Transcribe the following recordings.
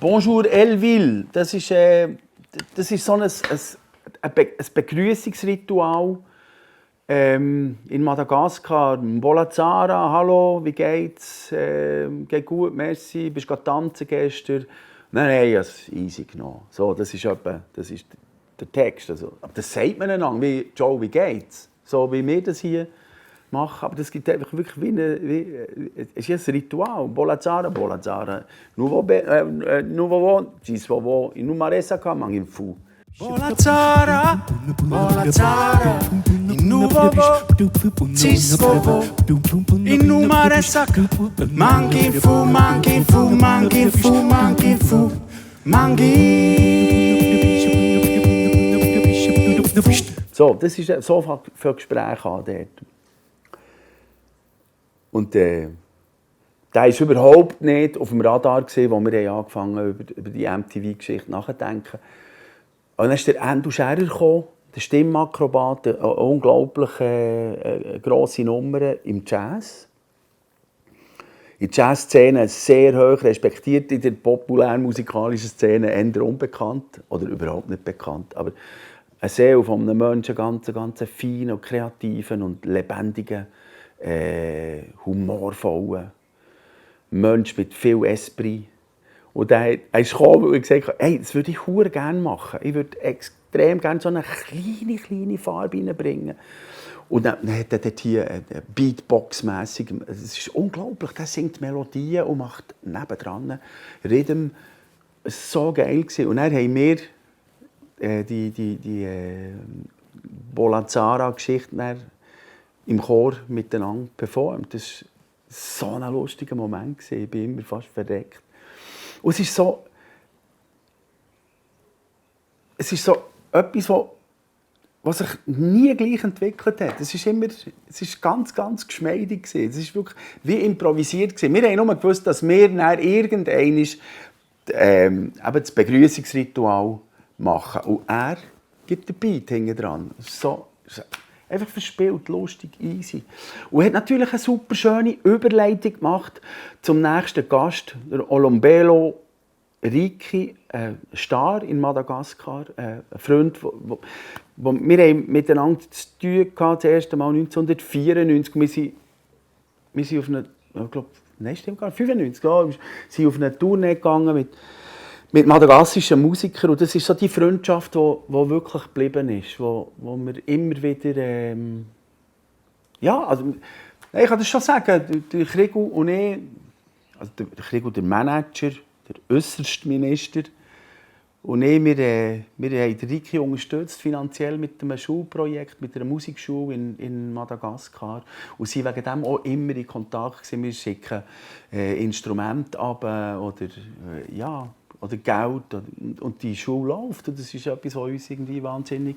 Bonjour Elville, das ist so ein Begrüßungsritual in Madagaskar. Bolazara, hallo, wie geht's? Geht gut, merci. Bist du tanzen gestern? Nein, ich habe es easy genommen. So, das ist der Text. Also, aber das sagt man einander, wie Joe, wie geht's? So wie wir das hier machen. Aber das gibt einfach wirklich es ist ein Ritual. Bolazara, Bolazara. Nouveau, Gisvovo, Inumaresaka, Manginfu. Bolazara, Bolazara, Nouveau, Gisvovo, Inumaresaka, Manginfu, Manginfu, Manginfu, Manginfu, So, das ist so für Gespräche an dort. Und der war überhaupt nicht auf dem Radar, als wir angefangen haben, über die MTV-Geschichte nachzudenken. Und dann ist der Endo Scherer gekommen, der Stimmakrobat, eine unglaublich grosse Nummer im Jazz. In der Jazzszene sehr hoch respektiert, in der populären musikalischen Szene eher unbekannt oder überhaupt nicht bekannt. Aber eine Seele von einem Menschen, ganz feinen und kreativen und lebendigen, humorvollen Mensch mit viel Esprit. Und er ist gekommen und gesagt, hey, das würde ich sehr gerne machen. Ich würde extrem gerne so eine kleine Farbe reinbringen. Und dann hat er dort hier Beatbox-mässig, es ist unglaublich, der singt Melodien und macht nebendran Rhythm. Es war so geil. Und dann haben wir die Bolazara-Geschichte im Chor miteinander performt. Das war so ein lustiger Moment. Ich bin immer fast verreckt. Und es ist so etwas, was sich nie gleich entwickelt hat. Es ist ganz geschmeidig. Es ist wirklich wie improvisiert. Wir haben nur gewusst, dass wir dann irgendwann das Begrüßungsritual machen. Und er gibt den Beat hinten dran. So, einfach verspielt, lustig, easy. Und hat natürlich eine super schöne Überleitung gemacht zum nächsten Gast, der Olombelo Riki, ein Star in Madagaskar, ein Freund, wir haben miteinander zu tun gehabt, das erste Mal 1994. Wir sind auf eine, ich glaube, nein, stimmt gar nicht, 95, ja, sind auf eine Tournee gegangen mit madagassischen Musikern. Und das ist so die Freundschaft, die wirklich geblieben ist, wo wir immer wieder, ja, also, ich kann das schon sagen, der Krigu und ich, also der Krigu, der Manager, der äußerste Minister, und ich, wir haben den Riki unterstützt, finanziell mit einem Schulprojekt, mit einer Musikschule in Madagaskar. Und sie waren wegen dem auch immer in Kontakt gewesen. Wir schicken Instrumente ab oder Geld. Und die Schule läuft. Und das ist etwas, was uns irgendwie wahnsinnig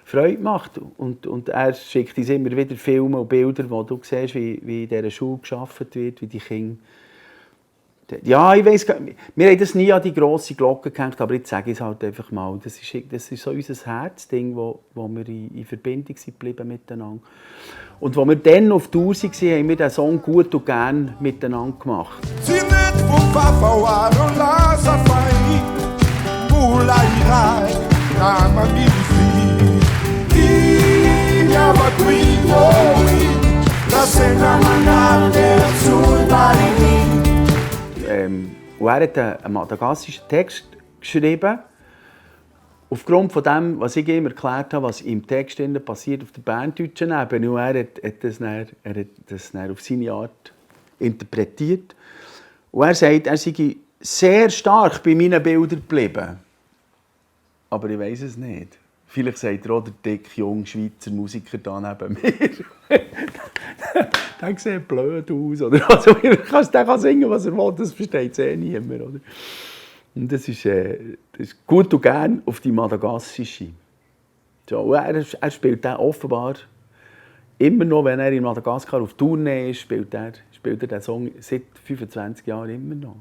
Freude macht. Und er schickt uns immer wieder Filme und Bilder, wo du siehst, wie in dieser Schule gearbeitet wird, wie die Kinder. Ja, ich weiss, wir haben das nie an die grosse Glocke gehängt, aber jetzt sage ich es halt einfach mal. Das ist so unser Herzding, wo wir in Verbindung sind geblieben miteinander. Und als wir dann auf Tour waren, haben wir diesen Song gut und gern miteinander gemacht. Und er hat einen madagassischen Text geschrieben, aufgrund von dem, was ich ihm erklärt habe, was im Text passiert auf der berndeutschen Ebene. Und er hat das dann auf seine Art interpretiert. Und er sagt, er sei sehr stark bei meinen Bildern geblieben. Aber ich weiss es nicht. Vielleicht sagt er auch der dicke, junge Schweizer Musiker da neben mir. Der sieht blöd aus. Oder? Also, der kann singen, was er will, das versteht niemand. Oder? Und das ist gut und gern auf die madagassische. So, er spielt den offenbar immer noch, wenn er in Madagaskar auf Tournee ist, spielt er den Song seit 25 Jahren immer noch.